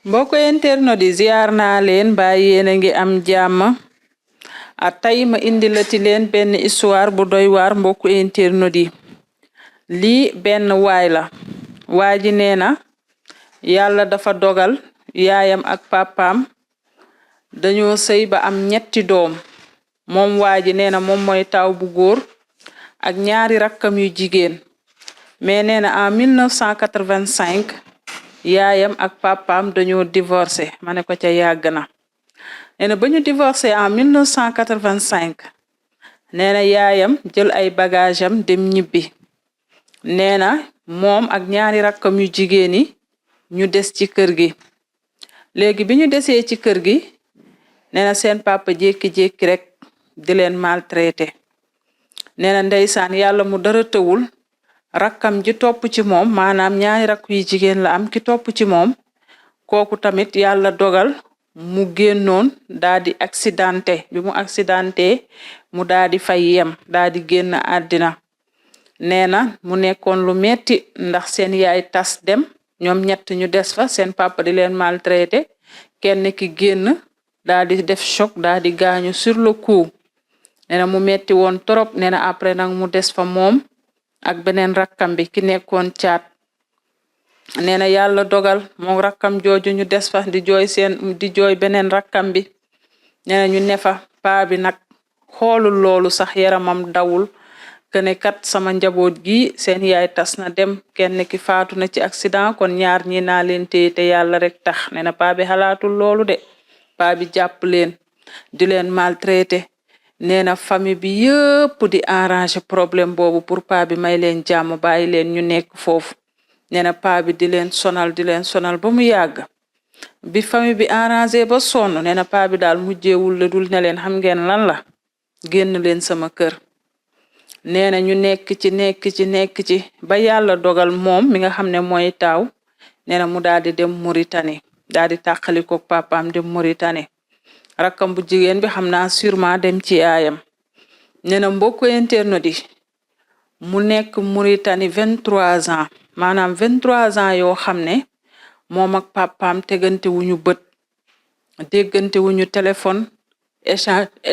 mbokk internet di ziar naa leen ba yéen a ngi am jàmm tey ma indilati leen benn histoire bu doy waar mbokk internet yi lii benn waay la waa ji nee na yàlla dafa dogal yaayam ak papaam dañoo sëy ba am ñetti doom moom waa ji nee na moom mooy taw bu góor ak ñaari rakkam yu jigéen mais nee na en 1985 yaayam ak papaam dañoo divorcé ma ne ko ca yàgg na nee na ba ñu divorcé en 1985 nee na yaayam jël ay bagage am dem ñibbi nee na moom ak ñaari rakkam yu jigéen yi ñu des ci kër gi léegi bi ñu desee ci kër gi nee na seen papa jékki-jékki rek di leen maltraité nee na ndeysaan yàlla mu dara tëwul rakkam ji topp ci moom maanaam ñaari rakk yu jigéen la am ki topp ci moom kooku tamit yàlla dogal mu génnoon daa di accidenté bi mu accidenté mu daa di fay yem daa di génn àddina nee na mu nekkoon lu metti ndax seen yaay tas dem ñoom ñett ñu des fa seen papa di leen maltraité kenn ki génn daa di def choc daa di gaañu sur le coup nee na mu metti woon trop nee na après nag mu des fa moom ak beneen rakkam bi ki nekkoon caat nee na yàlla dogal moom rakkam jooju ñu des fa di jooy beneen rakkam bi nee na ñu ne fa paa bi nag xoolul loolu sax yaramam dawul kene kat sama njaboot gi seen yaay tas na dem kenn ki faatu na ci accident kon ñaar ñi naa leen téye te yàlla rek tax nee na paa bi xalaatul loolu de paa bi jàpp leen di leen maltraité nee na famille bi yëpp di arranger problème boobu pour paa bi may leen jàmm bàyyi leen ñu nekk foofu nee na paa bi di leen sonal ba mu yàgg bi famille bi arranger ba sonn nee na paa bi daal mujjeewul la dul ne leen xam ngeen lan la génn leen sama kër nee na ñu nekk ci ba yàlla dogal moom mi nga xam ne mooy taaw nee na mu daal di dem Mauritanie daal di tàqaliko papaam dem Mauritanie rakkam bu jigéen bi xam naa sûrement dem ci yaayam nee na mbokk internet yi mu nekk Mauritanie 23 ans maanaam 23 ans yoo xam ne moom ak papaam tegante wuñu bët déggante wuñu téléphone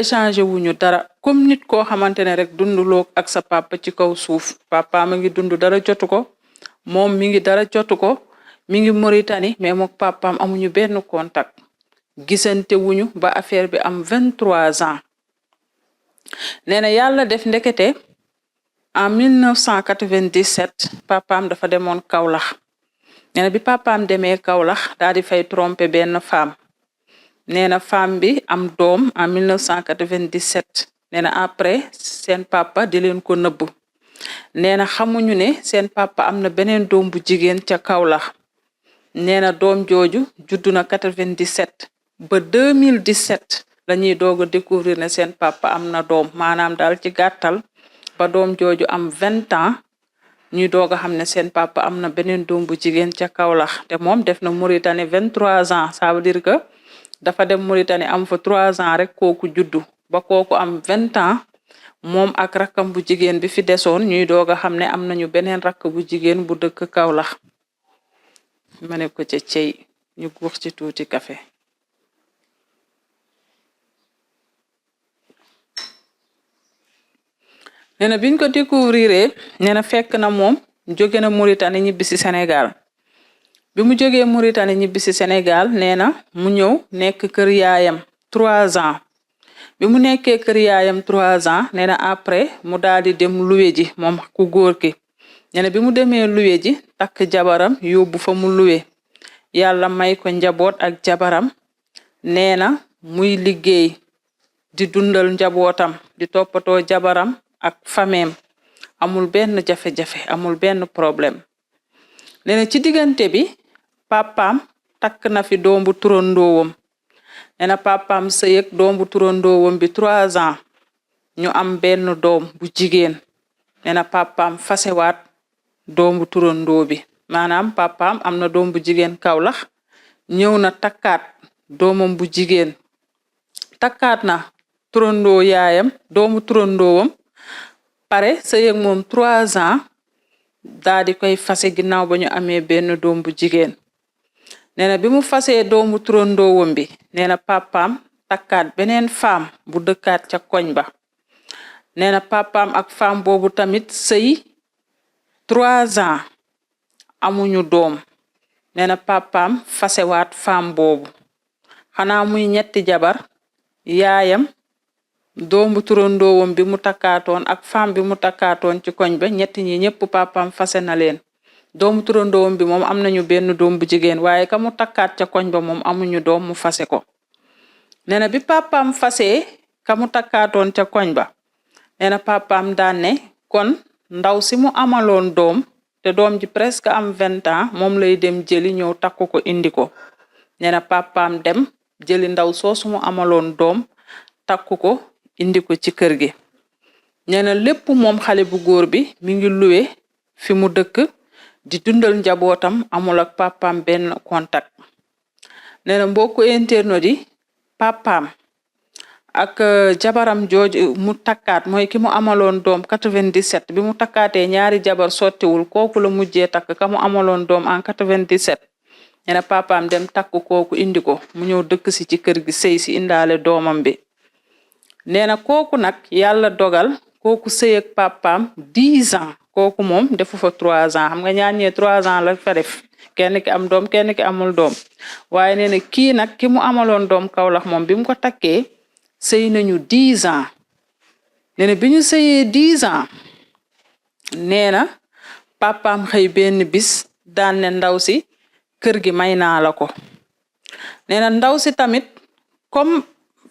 échange wuñu dara comme nit koo xamante ne rek dunduloo ak sa papa ci kaw suuf papaam a ngi dund dara jotu ko moom mi ngi dara jotu ko mi ngi Mauritanie mais mook papaam amuñu benn contact gisante wuñu ba affaire bi am 23 ans nee na yàlla def ndekete en 1997 papaam dafa demoon Kaolack nee na bi papaam demee Kaolack daal di fay tromper benn femme nee na femme bi am doom en 1997 nee na après seen papa di leen ko nëbb nee na xamuñu ne seen papa am na beneen doom bu jigéen ca Kaolack nee na doom jooju juddu na 97 ba 2017 lañuy doog a découvrir ne seen papa am na doom maanaam daal ci gàttal ba doom jooju am 20 ans ñuy doog a xam ne seen papa am na beneen doom bu jigéen ca Kaolack te moom def na Mauritanie 23 ans ça veut dire que dafa dem Mauritanie am fa 3 ans rek kooku juddu ba kooku am 20 ans moom ak rakkam bu jigéen bi fi desoon ñuy doog a xam ne am nañu beneen rakk bu jigéen bu dëkk Kaolack ma ne ko ca cey ñu guux ci tuuti café nee na biñ ko découvrir nee na fekk na moom jóge na Mauritanie ñibbi si Sénégal bi mu jógee Mauritanie ñibbi si Sénégal nee na mu ñëw nekk kër yaayam 3 ans bi mu nekkee kër yaayam 3 ans nee na après mu daal di dem luwe ji moom ku góor ki nee na bi mu demee luwe ji takk jabaram yóbbu fa mu luwe yàlla may ko njaboot ak jabaram nee na muy liggéey di dundal njabootam di toppatoo jabaram ak fameem amul benn jafe-jafe amul benn problème nee na ci diggante bi papaam takk na fi doom bu turandoowam nee na papaam sëy ak doom bu turandoowam bi 3 ans ñu am benn doom bu jigéen nee na papaam fasewaat doom bu turandoo bi maanaam papaam am na doom bu jigéen Kaolack ñëw na takkaat doomam bu jigéen takkaat na turandoo yaayam doomu turandoowam pare sëy ak moom 3 ans daa di koy fase ginnaaw ba ñu amee benn doom bu jigéen nee na bi mu fasee doomu turandoowam bi nee na papaam takkaat beneen femme bu dëkkaat ca koñ ba nee na papaam ak femme boobu tamit sëy 3 ans amuñu doom nee na papaam fasewaat femme boobu xanaa muy ñetti jabar yaayam doomu turandoowam bi mu takkaatoon ak femme bi mu takkaatoon ci koñ ba ñetti ñi ñëpp papaam fase na leen doomu turandoowam bi moom am nañu benn doom bu jigéen waaye ka mu takkaat ca koñ ba moom amuñu doom mu fase ko nee na bi papaam fasee ka mu takkaatoon ca koñ ba nee na papaam daan ne kon ndaw si mu amaloon doom te doom ji presque am 20 ans moom lay dem jëli ñëw takku ko indi ko nee na papaam dem jëli ndaw soosu mu amaloon doom takku ko indi ko ci kër gi nee na lépp moom xale bu góor bi mi ngi luwe fi mu dëkk di dundal njabootam amul ak papaam benn contact nee na mbokku internet yi papaam ak jabaram jooju mu takkaat mooy ki mu amaloon doom 97 bi mu takkaatee ñaari jabar sottiwul kooku la mujjee takk ka mu amaloon doom en 97 nee na papaam dem takk kooku indi ko mu ñëw dëkk si ci kër gi sëy si indaale doomam bi nee na kooku nag yàlla dogal kooku sëy ak papaam 10 ans kooku moom defu fa 3 ans xam nga ñaar ñee 3 ans la fa def kenn ki am doom kenn ki amul doom waaye nee na kii nag ki mu amaloon doom Kaolack moom bi mu ko takkee sëy nañu 10 ans nee na bi ñu sëyee 10 ans nee na papaam xëy benn bis daan ne ndaw si kër gi may naa la ko nee na ndaw si tamit comme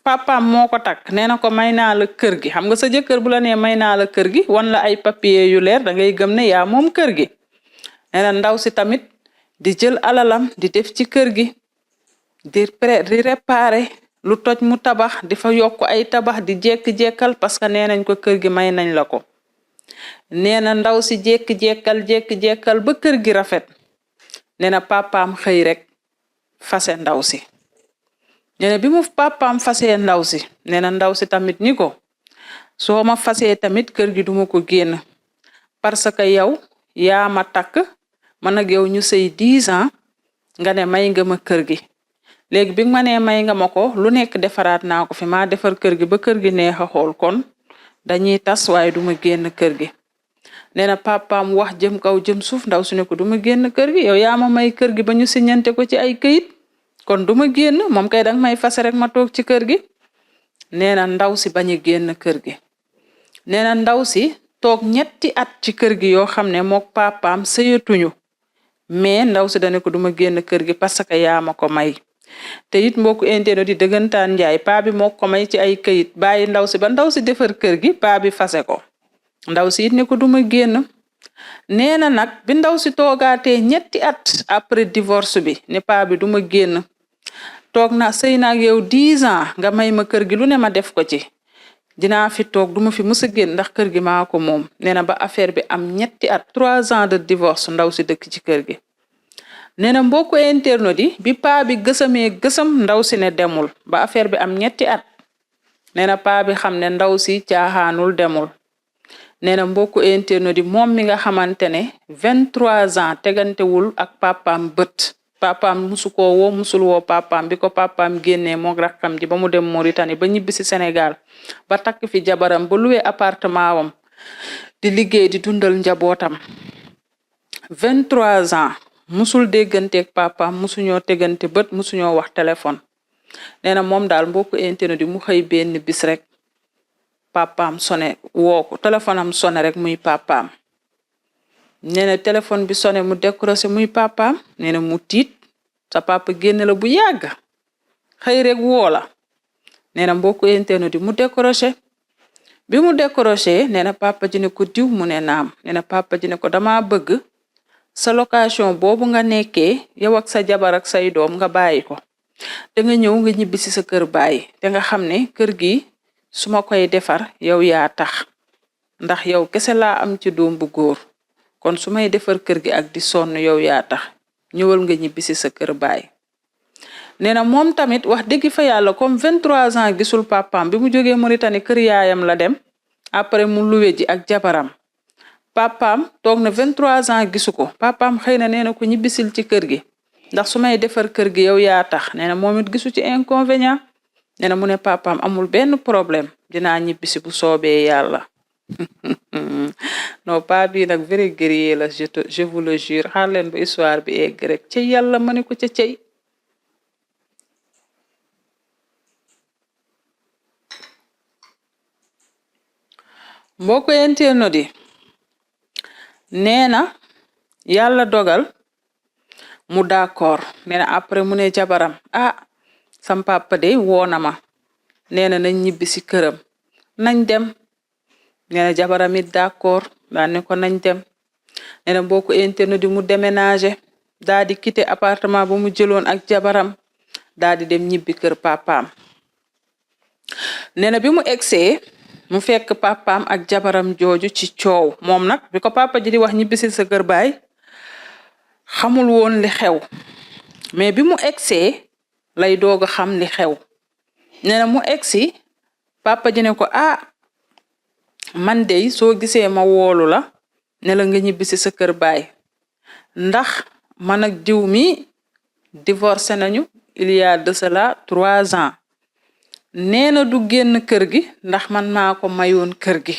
papaam moo ko takk nee na ko may naa la kër gi xam nga sa jëkkër bu la nee may naa la kër gi wan la ay papier yu leer da ngay gëm ne yaa moom kër gi nee na ndaw si tamit di jël alalam di def ci kër gi di réparer lu toj mu tabax di fa yokk ay tabax di jekk-jekkal parce que nee nañ ko kër gi may nañ la ko nee na ndaw si jekk-jekkal ba kër gi rafet nee na papaam xëy rek fase ndaw si nee na bi mu papaam fasee ndaw si nee na ndaw si tamit ni ko soo ma fasee tamit kër gi duma ko génn parce que yow yaa ma takk man ak yow ñu sëy 10 ans nga ne may nga ma kër gi léegi bi nga ma nee may nga ma ko lu nekk defaraat naa ko fi maa defar kër gi ba kër gi neex a xool kon dañuy tas waaye duma génn kër gi nee na papaam wax jëm kaw jëm suuf ndaw su ne ko duma génn kër gi yow yaa ma may kër gi ba ñu siñante ko ci ay këyit kon duma génn moom kay danga may fase rek ma toog ci kër gi nee na ndaw si bañ a génn kër gi nee na ndaw si toog 3 at ci kër gi yoo xam ne mook papaam sëyatuñu mais ndaw si dane ko duma génn kër gi parce que yaa ma ko may te it mbokku internet di dëggantaan njaay paa bi moo ko may ci ay këyit bàyyi ndaw si ba ndaw si defar kër gi paa bi fase ko ndaw si it ne ko duma génn nee na nag bi ndaw si toogaatee 3 at après divorce bi ne paa bi duma génn toog na sëy na ak yow 10 ans nga may ma kër gi lu ne ma def ko ci dinaa fi toog duma fi mës a génn ndax kër gi maa ko moom nee na ba affaire bi am 3 at 3 ans de divorce ndaw si dëkk ci kër gi nee na mbokku internet yi bi paa bi gësam ndaw si ne demul ba affaire bi am 3 at nee na paa bi xam ne ndaw si caaxaanul demul nee na mbokku internet yi moom mi nga xamante ne 23 ans tegantewul ak papaam bët papaam musu koo woo musul woo papaam bi ko papaam génnee moog rakkam ji ba mu dem Mauritanie ba ñibbi si Sénégal ba takk fi jabaram ba loué appartement wam di liggéey di dundal njabootam 23 ans musul dégganteeg papaam musuñoo tegante bët musuñoo wax téléphone nee na moom daal mbokku internet yi mu xëy benn bis rek papaam sone woo ko téléphone am sone rek muy papaam nee na téléphone bi sone mu décroché muy papaam nee na mu tiit sa papa génn la bu yàgg xëy rek woo la nee na mbokku internet yi mu décroché bi mu décroché nee na papa ji ne ko diw mu ne naam nee na papa ji ne ko dama bëgg sa location boobu nga nekkee yow ak sa jabar ak say doom nga bàyyi ko te nga ñëw nga ñibbi si sa kër bàyyi te nga xam ne kër gi su ma koy defar yow yaa tax ndax yow kese laa am ci doom bu góor kon su may defar kër gi ak di sonn yow yaa tax ñëwal nga ñibbi si sa kër bàyyi nee na moom tamit wax dëgg fa yàlla comme 23 ans gisul papaam bi mu jógee Mauritanie kër yaayam la dem après mu luwe ji ak jabaram papaam toog na 23 ans gisu ko papaam xëy na nee na ko ñibbisil ci kër gi ndax su may defar kër gi yow yaa tax nee na moom it gisu ci inconvénient nee na mu ne papaam amul benn problème dinaa ñibbisi bu soobee yàlla non pa bi nag vrai guerrier la je vous le jure xaar leen ba histoire bi egg rek ci yàlla ma ne ko ca cey mbokk internet di nee na yàlla dogal mu d'accord nee na après mu ne jabaram sam papa de woona ma nee na nañ ñibbi si këram nañ dem nee na jabaram it d'accord daa ne ko nañ dem nee na mbokk internet di mu déménager daa di quitter appartement ba mu jëloon ak jabaram daa di dem ñibbi kër papaam nee na bi mu egsee mu fekk papaam ak jabaram jooju ci coow moom nag bi ko papa ji di wax ñibbisi sa kër baay xamul woon li xew mais bi mu egsee lay doog a xam li xew nee na mu egsi papa ji ne ko man dey soo gisee ma woolu la ne la nga ñibbisi sa kër baay ndax man ak diw mi divorcé nañu il y a de cela 3 ans nee na du génn kër gi ndax man maa ko mayoon kër gi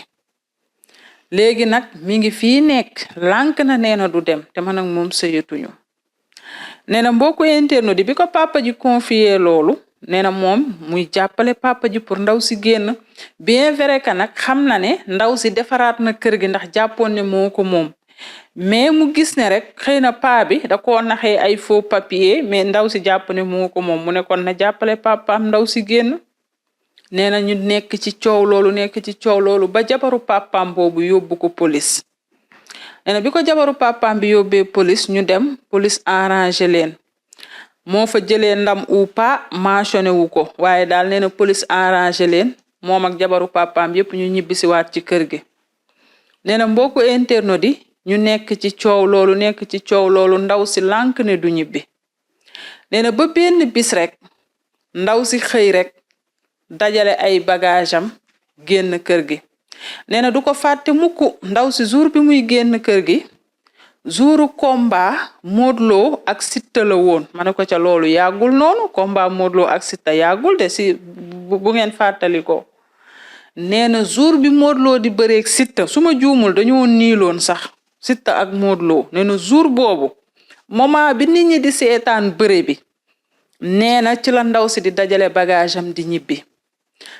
léegi nag mi ngi fii nekk lànk na nee na du dem te man ak moom sëyatuñu nee na mbokku internet di bi ko papa ji confier loolu nee na moom muy jàppale papa ji pour ndaw si génn bien vrai que nag xam na ne ndaw si defaraat na kër gi ndax jàppoon ne moo ko moom mais mu gis ne rek xëy na paa bi da koo naxee ay faux papier mais ndaw si jàpp ne moo ko moom mu ne kon na jàppale papaam ndaw si génn nee na ñu nekk ci coow loolu ba jabaru papaam boobu yóbbu ko police nee na bi ko jabaru papaam bi yóbbee police ñu dem police arrangé leen moo fa jëlee ndam ou pas mentionné wu ko waaye daal nee na police arrangé leen moom ak jabaru papaam yépp ñu ñibbisiwaat ci kër gi nee na mbokku internet yi ñu nekk ci coow loolu ndaw si lànk ne du ñibbi nee na ba benn bis rek ndaw si xëy rek dajale ay bagage am génn kër gi nee na du ko fàtte mukk ndaw si jour bi muy génn kër gi jouru combat Modou Lo ak Siteu la woon ma ne ko ca loolu yàggul noonu combat Modou Lo ak Siteu yàggul de si bu ngeen fàttali ko nee na jour bi Modou Lo di bëreeg Siteu su ma juumul dañoo niiloon sax Siteu ak Modou Lo nee na jour boobu moment bi nit ñi di seetaan bëre bi nee na ci la ndaw si di dajale bagage am di ñibbi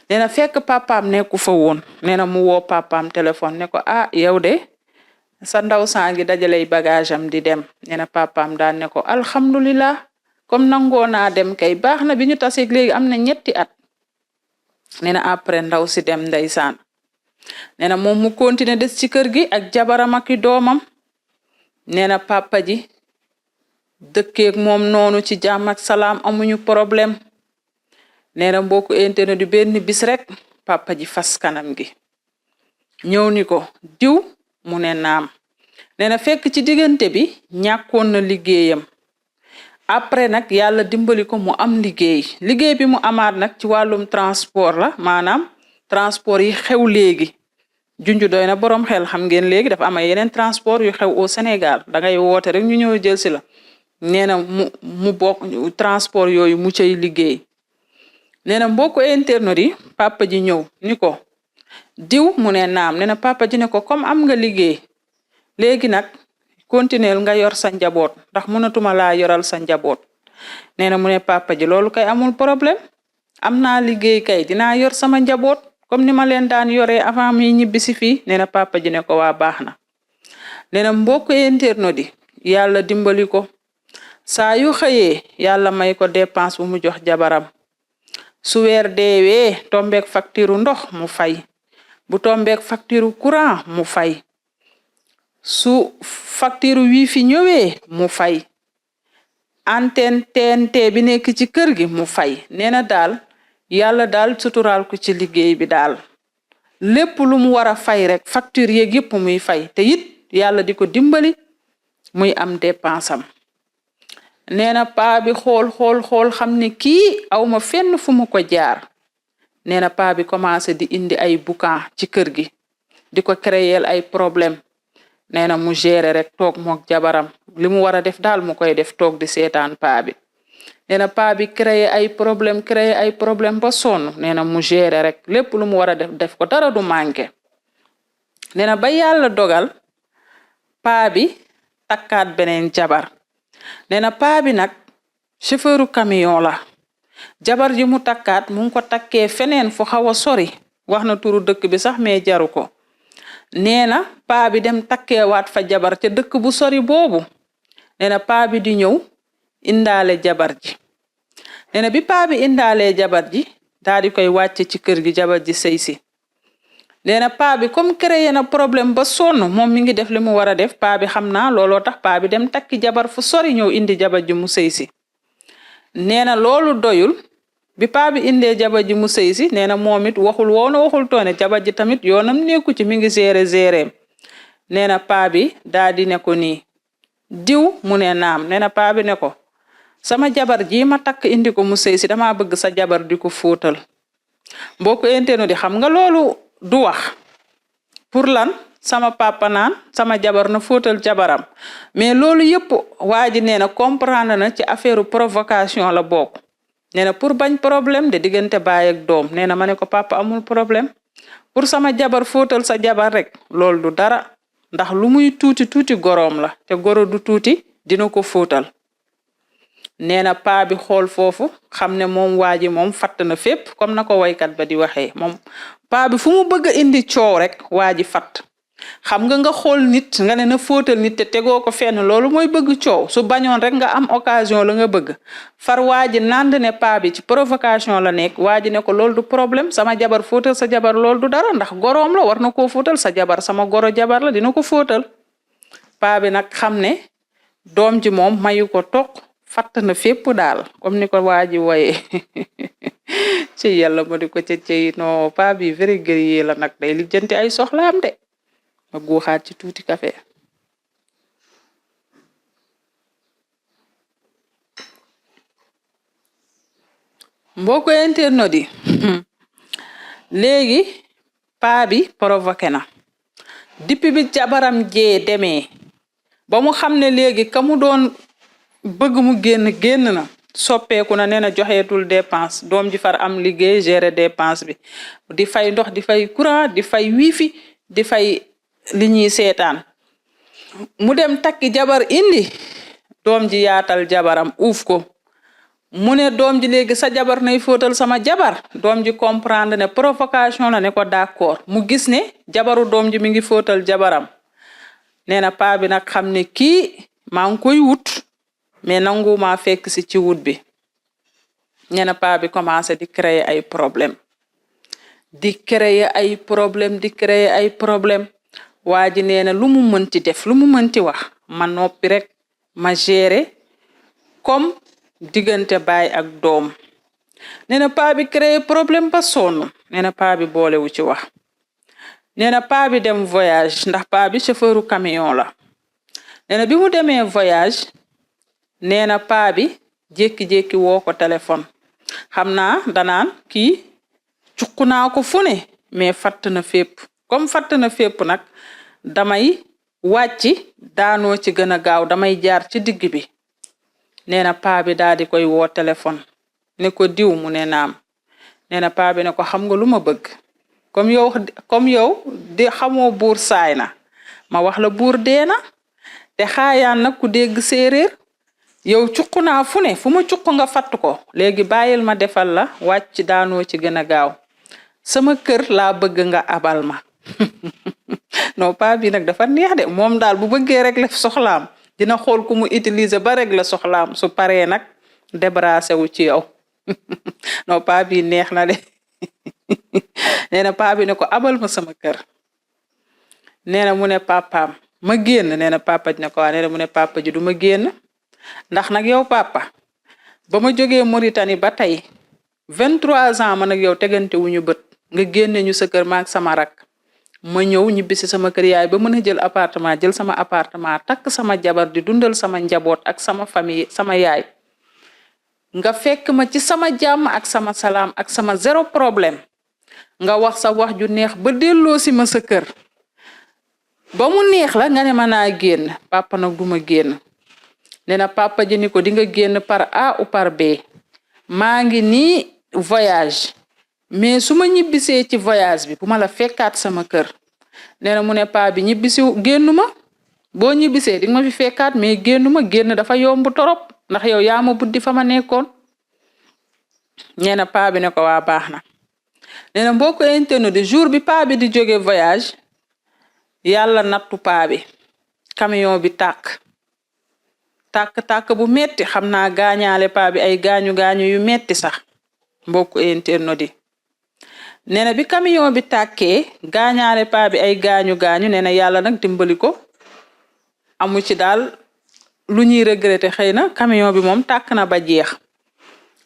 nee na fekk papaam nekku fa woon nee na mu woo papaam téléphone ne ko yow de sa ndaw saa ngi dajaley bagage am di dem nee na papaam daan ne ko alhamdulillah comme nangoo naa dem kay baax na bi ñu taseeg léegi am na 3 at nee na après ndaw si dem ndeysaan nee na moom mu continuer des ci kër gi ak jabaram ak doomam nee na papa ji dëkkeeg moom noonu ci jàmm ak salaam amuñu problème nee na mbokku internet du benn bis rek papa ji fas kanam gi ñëw ni ko diw mu ne naam nee na fekk ci diggante bi ñàkkoon na liggéeyam après nag yàlla dimbali ko mu am liggéey bi mu amaat nag ci wàllum transport la maanaam transport yi xew léegi junju doy na boroom xel xam ngeen léegi dafa am ay yeneen transport yu xew au Sénégal da ngay woote rek ñu ñëw jël si la nee na mu bokk transport yooyu mu cay liggéey nee na mbokku internet yi papa ji ñëw ni ko diw mu ne naam nee na papa ji ne ko comme am nga liggéey léegi nag continuer nga yor sa njaboot ndax mënatuma laa yoral sa njaboot nee na mu ne papa ji loolu kay amul problème am naa liggéey kay dinaa yor sama njaboot comme ni ma leen daan yoree avant mi ñibbisi fii nee na papa ji ne ko waa baax na nee na mbokku internet yi yàlla dimbali ko saa yu xëyee yàlla may ko dépense bu mu jox jabaram su weer deewee tombeek facture ndox mu fay bu tombeek facture courant mu fay su facture wifi ñëwee mu fay antenne TNT bi nekk ci kër gi mu fay nee na daal yàlla daal suturaal ko ci liggéey bi daal lépp lu mu war a fay rek facture yeeg yëpp muy fay te it yàlla di ko dimbali muy am dépense am nee na paa bi xool xam ne kii awma fenn fu mu ko jaar nee na paa bi commencé di indi ay boucan ci kër gi di ko créer ay problème nee na mu gérer rek toog mook jabaram li mu war a def daal mu koy def toog di seetaan paa bi nee na paa bi créer ay problème ba sonn nee na mu gérer rek lépp lu mu war a def ko dara du manqué nee na ba yàlla dogal paa bi takkaat beneen jabar nee na paa bi nag chauffeuru camion la jabar ji mu takkaat mu ngi ko takkee feneen fu xaw a sori wax na turu dëkk bi sax mais jaru ko nee na paa bi dem takkeewaat fa jabar ca dëkk bu sori boobu nee na paa bi di ñëw indaale jabar ji nee na bi paa bi indaalee jabar ji daal di koy wàcce ci kër gi jabar ji sëy si nee na paa bi comme créé na problème ba sonn moom mi ngi def li mu war a def paa bi xam naa looloo tax paa bi dem takki jabar fu sori ñëw indi jabar ji mu sëy si nee na loolu doyul bi paa bi indee jabar ji mu sëy si nee na moom it waxul toone jabar ji tamit yoonam nekku ci mi ngi gérer nee na paa bi daa di ne ko nii diw mu ne naam nee na paa bi ne ko sama jabar ji ma takk indi ko mu sëy si dama bëgg sa jabar di ko fóotal mbokk internet di xam nga loolu du wax pour lan sama papa naan sama jabar na fóotal jabaram mais loolu yëpp waa ji nee na comprendre na ci affaire provocation la bokk nee na pour bañ problème de diggante baay ak doom nee na ma ne ko papa amul problème pour sama jabar fóotal sa jabar rek loolu du dara ndax lu muy tuuti goroom la te goro du tuuti dina ko fóotal nee na paa bi xool foofu xam ne moom waa ji moom fatt na fépp comme na ko waykat ba di waxee moom paa bi fu mu bëgg a indi coow rek waa ji fatt xam nga xool nit nga ne na fóotal nit te tegoo ko fenn loolu mooy bëgg coow su bañoon rek nga am occasion la nga bëgg far waa ji nand ne paa bi ci provocation la nekk waa ji ne ko loolu du problème sama jabar fóotal sa jabar loolu du dara ndax goroom la war na koo fóotal sa jabar sama goro jabar la dina ko fóotal paa bi nag xam ne doom ji moom mayu ko toq fatt na fépp daal comme ni ko waa ji woyee ci yàlla ma di ko ca cey no paa bi very guerrier la nag day lijjanti ay soxlaam de ma guuxaat ci tuuti café mbokk internet yi léegi paa bi provoqué na depuis bi jabaram jee demee ba mu xam ne léegi ka mu doon bëgg mu génn na soppeeku na nee na joxeetul dépense doom ji far am liggéey gérer dépense bi di fay ndox di fay courant di fay wifi di fay li ñuy seetaan mu dem takki jabar indi doom ji yaatal jabaram uuf ko mu ne doom ji léegi sa jabar nay fóotal sama jabar doom ji comprendre ne provocation la ne ko d'accord mu gis ne jabaru doom ji mi ngi fóotal jabaram nee na paa bi nag xam ne kii maa ngi koy wut mais nangu maa fekk si ci wut bi nee na paa bi commencé di créer ay problème waa ji nee na lu mu mënti def lu mu mënti wax ma noppi rek ma gérer comme diggante baay ak doom nee na paa bi créer problème ba sonn nee na paa bi boolewu ci wax nee na paa bi dem voyage ndax paa bi chauffeuru camion la nee na bi mu demee voyage nee na paa bi jékki-jékki woo ko téléphone xam naa danaan kii cuq naa ko fu ne mais fatt na fépp comme fatt na fépp nag damay wàcc daanoo ci gën a gaaw damay jaar ci digg bi nee na paa bi daal di koy woo téléphone ne ko diw mu ne naam nee na paa bi ne ko xam nga lu ma bëgg comme yow di xamoo buur saay na ma wax la buur dee na te xaayaan nag ku dégg séeréer yow cuq naa fu ne fu ma cuq nga fatt ko léegi bàyyil ma defal la wàcc daanoo ci gën a gaaw sama kër laa bëgg nga abal ma non paa bi nag dafa neex de moom daal bu bëggee rek la soxlaam dina xool ku mu utiliser ba rek la soxlaam su paree nag débarrassé wu ci yow non paa bi neex na de nee na paa bi ne ko abal ma sama kër nee na mu ne papaam ma génn nee na papa ji ne ko waa nee na mu ne papa ji du ma génn ndax nag yow papa ba ma jógee Mauritanie ba tey 23 ans man ak yow tegante wuñu bët nga génne ñu sa kër maak sama rak ma ñëw ñibbisi sama kër yaay ba mën a jël appartement jël sama appartement takk sama jabar di dundal sama njaboot ak sama famille sama yaay nga fekk ma ci sama jàmm ak sama salaam ak sama zéro problème nga wax sa wax ju neex ba delloo si ma sa kër ba mu neex la nga ne ma naa génn papa nag duma génn nee na papa ji ni ko di nga génn par A ou par B maa ngi nii voyage mais su ma ñibbisee ci voyage bi bu ma la fekkaat sama kër nee na mu ne paa bi ñibbisi génnu ma boo ñibbisee di nga ma fi fekkaat mais génnu ma génn dafa yomb torop ndax yow yaa ma buddi fa ma nekkoon nee na paa bi ne ko waa baax na nee na mbokk internet de jour bi paa bi di jóge voyage yàlla nattu paa bi camion bi tàkk bu metti xam naa gaañaale paa bi ay gaañu yu metti sax mbokk internet di nee na bi camion bi tàkkee gaañaale paa bi ay gaañu nee na yàlla nag dimbali ko amu ci daal lu ñuy regretter xëy na camion bi moom tàkk na ba jeex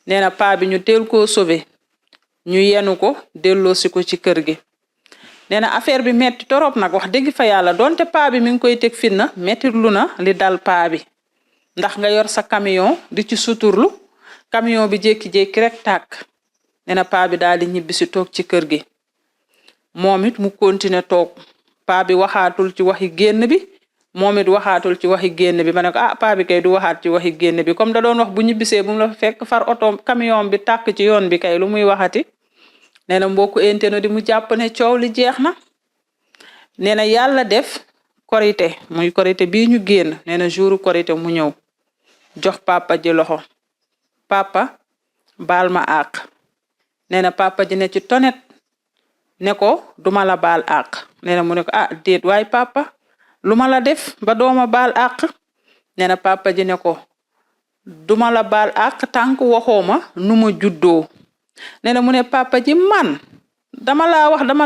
nee na paa bi ñu teel koo sauver ñu yenu ko delloosi ko ci kër gi nee na affaire bi metti torop nag wax dëgg fa yàlla donte paa bi mi ngi koy teg fitna metti lu na li dal paa bi ndax nga yor sa camion di ci suturlu camion bi jékki-jékki rek tàkk nee na paa bi daal di ñibbisi toog ci kër gi moom it mu continuer toog paa bi waxaatul ci waxi génn bi moom it waxaatul ci waxi génn bi ma ne ko paa bi kay du waxaat ci waxi génn bi comme da doon wax bu ñibbisee bu mu la fekk far oto camion bi tàkk ci yoon bi kay lu muy waxati nee na mbokku internet di mu jàpp ne coow li jeex na nee na yàlla def korité muy korité bii ñu génn nee na jouru korité mu ñëw jox papa ji loxo papa baal ma àq nee na papa ji ne ci tonet ne ko duma la baal àq nee na mu ne ko déet waay papa lu ma la def ba dooma baal àq nee na papa ji ne ko duma la baal àq tànk waxooma nu ma juddoo nee na mu ne papa ji man dama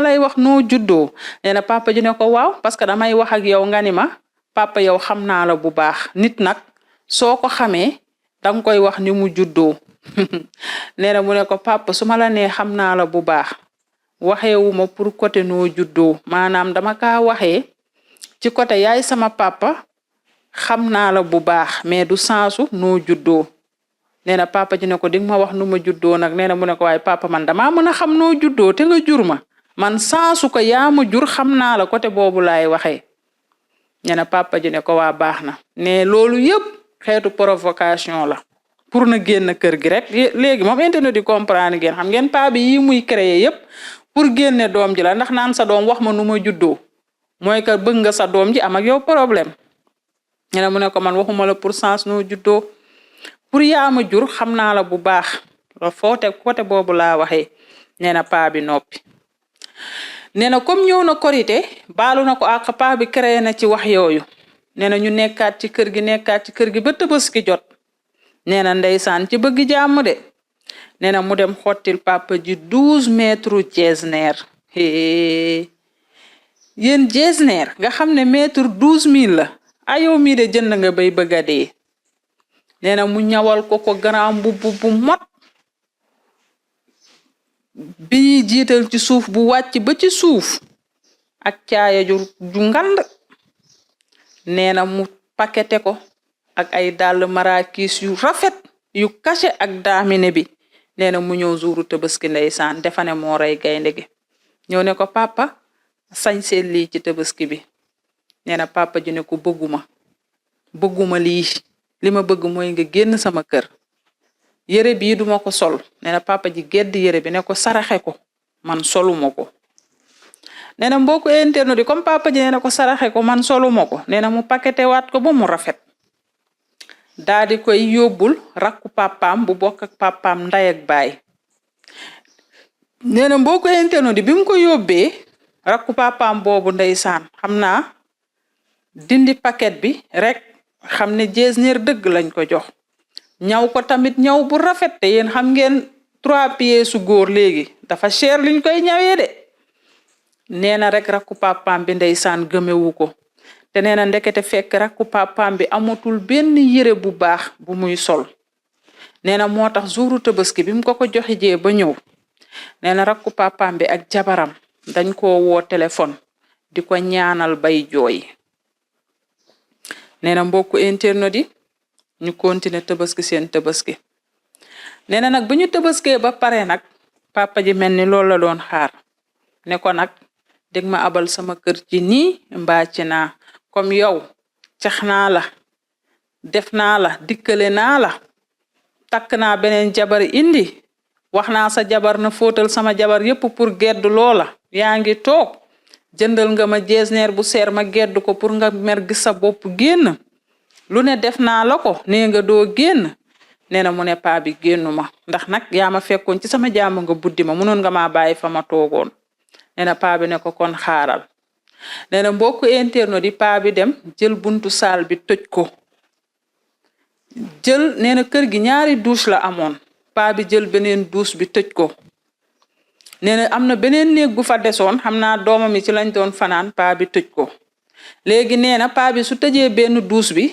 lay wax noo juddoo nee na papa ji ne ko waaw parce que damay wax ak yow nga ni ma papa yow xam naa la bu baax nit nag soo ko xamee danga koy wax ni mu juddoo nee na mu ne ko papa su ma la nee xam naa la bu baax waxeewuma pour côté noo juddoo maanaam dama kaa waxee ci côté yaay sama papa xam naa la bu baax mais du sensu noo juddoo nee na papa ji ne ko dinga ma wax nu ma juddoo nag nee na mu ne ko waaye papa man damaa mën a xam noo juddoo te nga jur ma man sensu ko yaa ma jur xam naa la côté boobu laay waxee nee na papa ji ne ko waa baax na ne loolu yëpp xeetu provocation la pour na génn kër gi rek léegi moom internet di comprendre ngeen xam ngeen paa bi yi muy créer yëpp pour génne doom ji la ndax naan sa doom wax ma nu ma juddoo mooy que bëgg nga sa doom ji am ak yow problème nee na mu ne ko man waxuma la pour sens noo juddoo pour yaa ma jur xam naa la bu baax foote côté boobu laa waxee nee na paa bi noppi nee na comme ñëw na korité baalu na ko ak paa bi créé na ci wax yooyu nee na ñu nekkaat ci kër gi ba Tabaski jot nee na ndeysaan ci bëgg jàmm de nee na mu dem xottil papa ji 12 mètres jesner yéen jesner nga xam ne mètre 12 000 la ayow mii de jënd nga bay bëgg a dee nee na mu ñawal ko grand mbubb bu mot bi ñuy jiital ci suuf bu wàcc ba ci suuf ak caaya ju ngand nee na mu pakete ko ak ay dàll marakis yu rafet yu caché ak daamine bi nee na mu ñëw jouru Tabaski ndeysaan defane moo rey gaynde gi ñëw ne ko papa sañseel lii ci Tabaski bi nee na papa ji ne ko bëgguma lii li ma bëgg mooy nga génn sama kër yére bii duma ko sol nee na papa ji gedd yére bi ne ko saraxe ko man soluma ko nee na mbokku internet yi comme papa ji nee na ko saraxe ko man soluma ko nee na mu pakete waat ko ba mu rafet daa di koy yóbbul rakku papaam bu bokk ak papaam nday ak baay nee na mbokku internet yi bi mu ko yóbbee rakku papaam boobu ndeysaan xam naa dindi paquet bi rek xam ne jesner dëgg lañ ko jox ñaw ko tamit ñaw bu rafet te yéen xam ngeen 3 pieds su góor léegi dafa cher liñ koy ñawee de nee na rek rakku papaam bi ndeysaan gëmewu ko te nee na ndekete fekk rakku papaam bi amatul benn yére bu baax bu muy sol nee na moo tax jouru Tabaski bi mu ko joxe jee ba ñëw nee na rakku papaam bi ak jabaram dañ ko woo téléphone di ko ñaanal bay jooy nee na mbokku internet yi ñu continuer Tabaski seen Tabaski nee na nag bu ñu Tabaskee ba pare nag papa ji mel ni loolu la doon xaar ne ko nag dégg ma abal sama kër ci nii mbaa ci naa comme yow cax naa la def naa la dikkale naa la takk naa beneen jabar indi wax naa sa jabar na fóotal sama jabar yépp pour gedd loola yaa ngi toog jëndal nga ma jeesneer bu seer ma gedd ko pour nga mer gis sa bopp génn lu ne def naa la ko nee nga doo génn nee na mu ne paa bi génnu ma ndax nag yaa ma fekkoon ci sama jàmm nga buddi ma mënoon nga maa bàyyi fa ma toogoon nee na paa bi ne ko kon xaaral nee na mbokk internet di paa bi dem jël buntu saal bi tëj ko jël nee na kër gi ñaari douche la amoon paa bi jël beneen douche bi tëj ko nee na am na beneen néeg bu fa desoon xam naa doomam yi ci lañ doon fanaan paa bi tëj ko léegi nee na paa bi su tëjee benn douche bi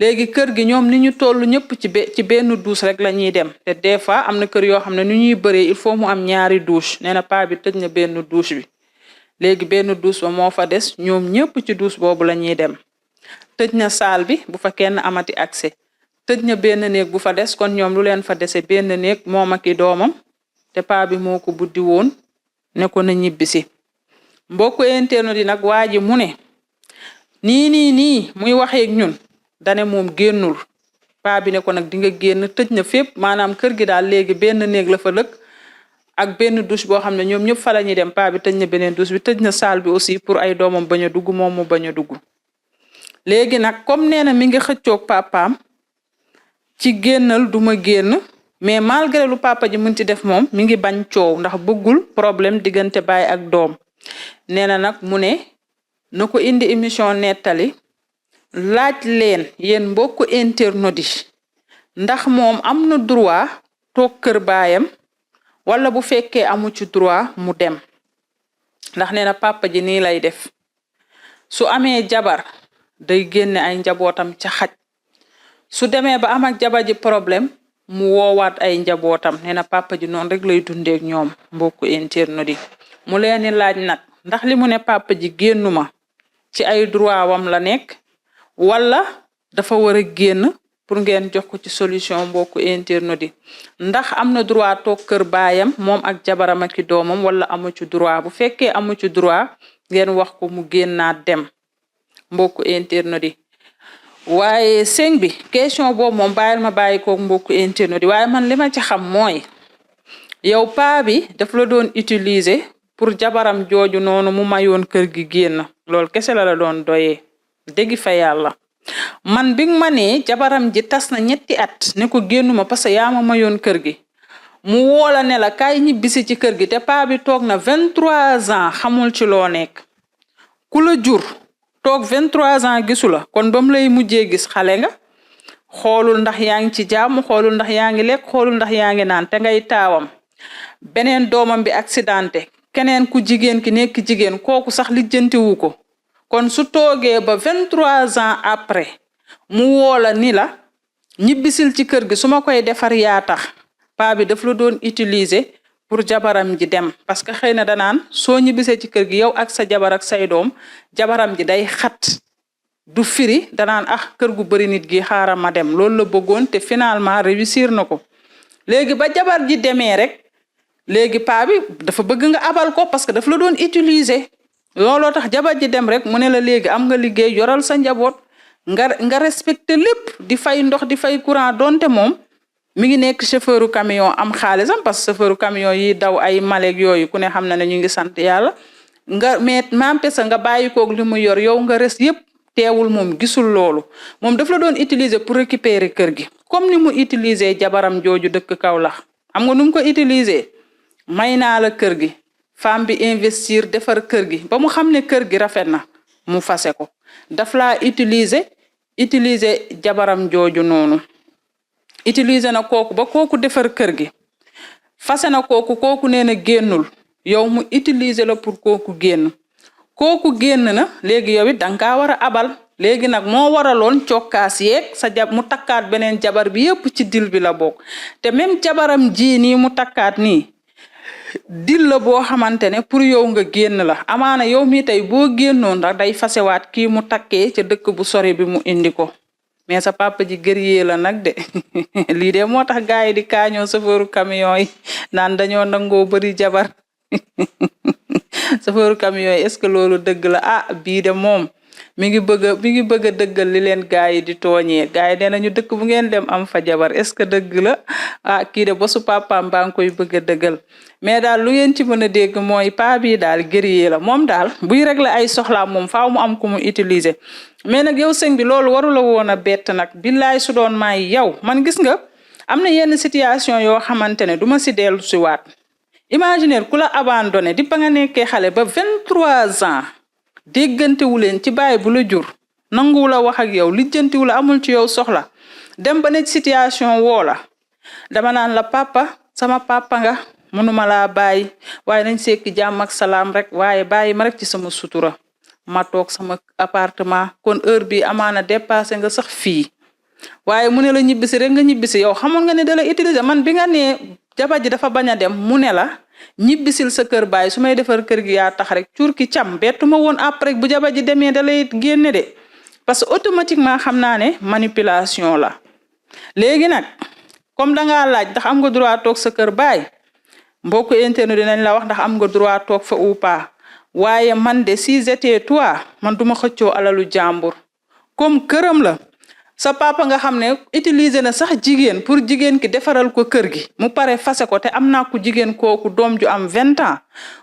léegi kër gi ñoom ni ñu toll ñëpp ci benn douche rek la ñuy dem te des fois am na kër yoo xam ne ni ñuy bëree il faut mu am ñaari douche nee na paa bi tëj na benn douche bi léegi benn douche ba moo fa des ñoom ñëpp ci douche boobu la ñuy dem tëj na saal bi bu fa kenn amati accès tëj na benn néeg bu fa des kon ñoom lu leen fa dese benn néeg moom ak i doomam te paa bi moo ko buddi woon ne ko na ñibbisi mbokk internet yi nag waa ji mu ne nii muy waxeeg ñun dane moom génnul paa bi ne ko nag di nga génn tëj na fépp maanaam kër gi daal léegi benn néeg la fa lëkk ak benn douche boo xam ne ñoom ñëpp fa la ñuy dem paa bi tëj na beneen douche bi tëj na salle bi aussi pour ay doomam bañ a dugg moom mu bañ a dugg léegi nag comme nee na mi ngi xëccoog papaam ci génnal duma génn mais malgré lu papa ji mënti def moom mi ngi bañ coow ndax bëggul problème diggante baay ak doom nee na nag mu ne na ko indi émission nettali laaj leen yéen mbokku internet yi ndax moom am na droit toog kër baayam wala bu fekkee amu ci droit mu dem ndax nee na papa ji nii lay def su amee jabar day génne ay njabootam ca xaj su demee ba am ak jabar ji problème mu woowaat ay njabootam nee na papa ji noonu rek lay dundeek ñoom mbokku internet yi mu leeni laaj nag ndax li mu ne papa ji génnuma ci ay droit wam la nekk wala dafa war a génn pour ngeen jox ko ci solution mbokku internet yi ndax am na droit toog kër baayam moom ak jabaram ak i doomam wala amu ci droit bu fekkee amu ci droit ngeen wax ko mu génnaat dem mbokku internet yi waaye sëñ bi question boobu moom bàyyil ma bàyyi koog mbokku internet yi waaye man li ma ci xam mooy yow paa bi daf la doon utiliser pour jabaram jooju noonu mu mayoon kër gi génn loolu kese la doon doyee dégg fa yàlla man bi ma nee jabaram ji tas na 3 at ne ko génnuma parce que yaa ma mayoon kër gi mu woola ne la kaay ñibbisi ci kër gi te paa bi toog na 23 ans xamul ci loo nekk ku la jur toog 23 ans gisu la kon ba mu lay mujjee gis xale nga xoolul ndax yaa ngi ci jàmm xoolul ndax yaa ngi lekk xoolul ndax yaa ngi naan te ngay taawam beneen doomam bi accidenté keneen ku jigéen ki nekk jigéen kooku sax lijjantiwu ko kon su toogee ba 23 ans après mu woola ni la ñibbisil ci kër gi su ma koy defar yaa tax paa bi daf la doon utiliser pour jabaram ji dem parce que xëy na danaan soo ñibbisee ci kër gi yow ak sa jabar ak say doom jabaram ji day xat du firi danaan kër gu bari nit gi xaaral ma dem loolu la bëggoon te finalement réussir na ko léegi ba jabar ji demee rek léegi paa bi dafa bëgg nga abal ko parce que daf la doon utiliser looloo tax jabar ji dem rek mu ne la léegi am nga liggéey yoral sa njaboot nga respecté lépp di fay ndox di fay courant donte moom mi ngi nekk chauffeuru camion am xaalisam parce que chauffeuru camion yi daw ay maleeg yooyu ku ne xam na ne ñu ngi sant yàlla nga mais mampesa nga bàyyi koog li mu yor yow nga res yépp teewul moom gisul loolu moom daf la doon utiliser pour récupérer kër gi comme ni mu utiliser jabaram jooju dëkk Kaolack xam nga nu mu ko utiliser may naa la kër gi femme bi investir defar kër gi ba mu xam ne kër gi rafet na mu fase ko daf laa utiliser jabaram jooju noonu utiliser na kooku ba kooku defar kër gi fase na kooku nee na génnul yow mu utiliser la pour kooku génn na léegi yow it danga kaa war a abal léegi nag moo waraloon cokkaas yeeg mu takkaat beneen jabar bi yépp ci dil bi la bokk te même jabaram ji nii mu takkaat nii dil la boo xamante ne pour yow nga génn la amaana yow mi tey boo génnoon rek day fasewaat kii mu takkee ca dëkk bu sori bi mu indi ko mais sa papa ji gëriyee la nag de lii de moo tax gaay yi di kaañoo chauffeuru camion yi naan dañoo nangoo bari jabar chauffeur camion yi est-ce que loolu dëgg la ah bii de moom mi ngi bëgg a dëggal li leen gaa yi di tooñee gaa yi nee nañu dëkk bu ngeen dem am fa jabar est-ce que dëgg la ah kii de bosu papaam baa ngi koy bëgg a dëggal mais daal lu ngeen ci mën a dégg mooy paa bii daal guerrier la moom daal buy régler ay soxlaam moom faaw mu am ku mu utiliser mais nag yow sëñ bi loolu waru la woon a bett nag billaay su doon maay yow man gis nga am na yenn situation yoo xamante ne du ma si dellu si waat imaginer ku la abandonné di ba nga nekkee xale ba 23 ans déggantewu leen ci baay bu la jur nanguwu la wax ak yow lijjantiwu la amul ci yow soxla dem ba ne situation woo la dama naan la papa sama papa nga mënuma laa bàyyi waaye nañ sekki jàmm ak salaam rek waaye bàyyi ma rek ci sama sutura ma toog sama appartement kon heure bi amaana dépassé nga sax fii waaye mu ne la ñibbisi rek nga ñibbisi yow xamoon nga ne da la utiliser man bi nga nee jabar ji dafa bañ a dem mu ne la ñibbisil sa kër baay su may defar kër gi yaa tax rek cuur ki cam bettu ma woon après bu jabar ji demee da lay génne de parce que automatiquement xam naa ne manipulation la léegi nag comme dangaa laaj ndax am nga droit toog sa kër baay mbokku internet dinañ la wax ndax am nga droit toog fa ou pas waaye man de si j'étais toi man duma xëccoo alalu jàmbur comme këram la sa papa nga xam ne utiliser na sax jigéen pour jigéen ki defaral ko kër gi mu pare fase ko te am naa ku jigéen kooku doom ju am 20 ans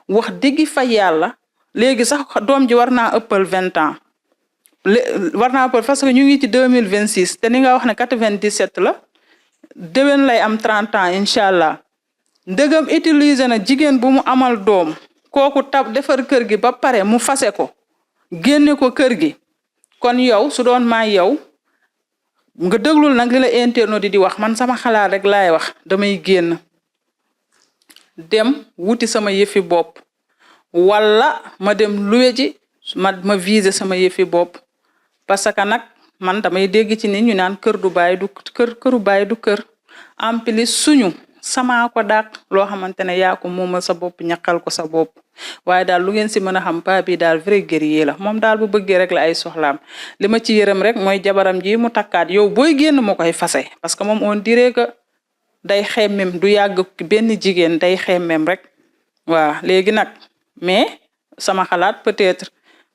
wax dëggi fa yàlla léegi sax doom ji war naa ëppal 20 ans war naa ëppal parce que ñu ngi ci 2026 te ni nga wax ne 97 la déwén lay am 30 ans incha allah ndëgam utiliser na jigéen bu mu amal doom kooku tab defar kër gi ba pare mu fase ko génne ko kër gi kon yow su doon maa yow nga déglul nag li la internaute di wax man sama xalaat rek laay wax damay génn dem wuti sama yëfi bopp wala ma dem luwe ji ma viser sama yëfi bopp parce que nag man damay dégg ci nit ñu naan kër du baay du kër këru baay du kër en plus suñu sama ko dàq loo xamante ne yaa ko moomal sa bopp ñaqal ko sa bopp waaye daal lu ngeen si mën a xam paa bi daal vrai guerrier la moom daal bu bëggee rek la ay soxlaam li ma ci yërëm rek mooy jabaram ji mu takkaat yow booy génn moo koy fase parce que moom on dirait que day xemmem du yàgg benn jigéen day xemmem rek waaw léegi nag mais sama xalaat peut-être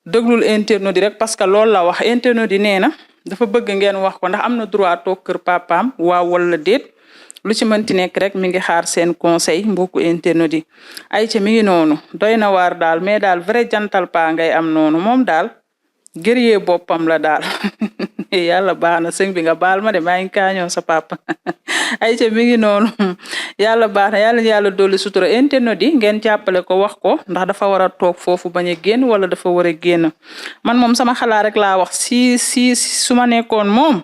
déglul internaute di rek parce que loolu la wax internaute di nee na dafa bëgg ngeen wax ko ndax am na droit toog kër papaam waaw wala déet lu ci mënti nekk rek mi ngi xaar seen conseil mbokku internaute yi ay ca mi ngi noonu doy na waar daal mais daal vrai jantal pa ngay am noonu moom daal guerrier boppam la daal yàlla baax na sëñ bi nga baal ma de maa ngi kaañoo sa papa ay ca mi ngi noonu yàlla baax na yàlla dolli sutura internaute yi ngeen jàppale ko wax ko ndax dafa war a toog foofu bañ a génn wala dafa war a génn man moom sama xalaat rek laa wax si su ma nekkoon moom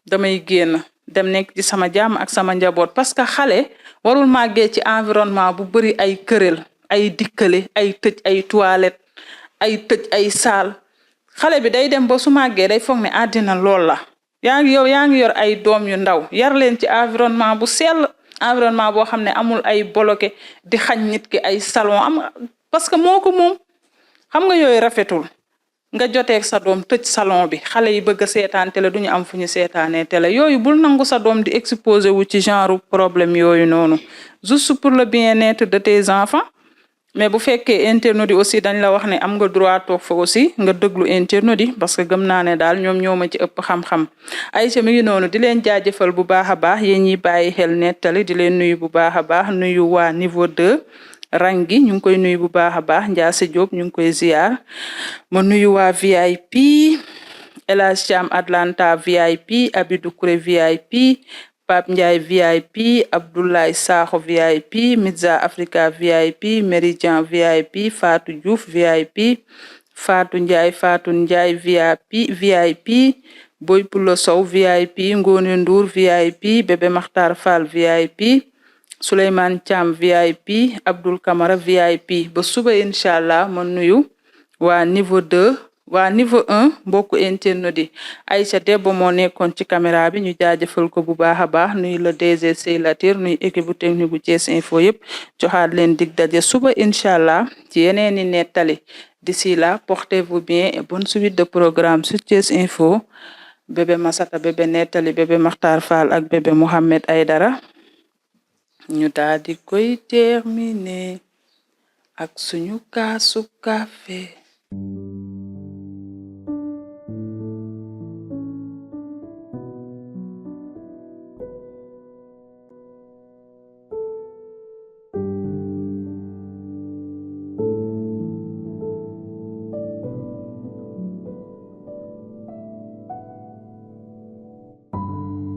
damay génn dem nekk ci sama jàmm ak sama njaboot parce que xale warul màggee ci environnement bu bëri ay kërel ay dikkale ay tëj ay toilette ay tëj ay saal xale bi day dem ba su màggee day foog ne àddina lool la yaa ngi yor ay doom yu ndaw yar leen ci environnement bu sell environnement boo xam ne amul ay bloqué di xañ nit ki ay salon am parce que moo ko moom xam nga yooyu rafetul nga joteeg sa doom tëj salon bi xale yi bëgg a seetaan télé duñu am fu ñu seetaanee télé yooyu bul nangu sa doom di exposé wu ci genre problème yooyu noonu juste pour le bien-être de tes enfants mais bu fekkee internaute yi aussi dañ la wax ne am nga droit toog fa aussi nga déglu internaute yi parce que gëm naa ne daal ñoom ñoo ma ci ëpp xam-xam Aïcha mi ngi noonu di leen jaajëfal bu baax a baax yéen ñiy bàyyi xel nettali di leen nuyu bu baax a baax nuyu waa niveau 2 rang gi ñu ngi koy nuyu bu baax a baax Ndiasse Diop ñu ngi koy ziar ma nuyu waa VIP El Hadj Thiam Atlanta VIP Abidou Kouré VIP Pape Ndiaye VIP Abdoulaye Sakho VIP Midza Africa VIP Méridien VIP Fatou Diouf VIP Fatou Ndiaye VIP Boy Poulo Sow VIP Ngone Ndour VIP Bébé Makhtar Fall VIP Souleymane Thiam VIP Abdoul Kamara VIP ba suba incha allah ma nuyu waa niveau 2 waa niveau 1 mbokku internaute yi Aïcha Debbo moo nekkoon ci caméra bi ñu jaajëfal ko bu baax a baax nuyu la DG Sey Latir nuyu équipe bu technique bu Thiès Info yëpp joxaat leen dig daje suba incha allah ci yeneeni nettali d'ici là portez-vous bien et bonne suite de programme sur Thiès Info bébé Massata bébé nettali bébé Makhtar Fall ak bébé Mohamed Aïdara ñu daal di koy terminer ak suñu kaasu kafe.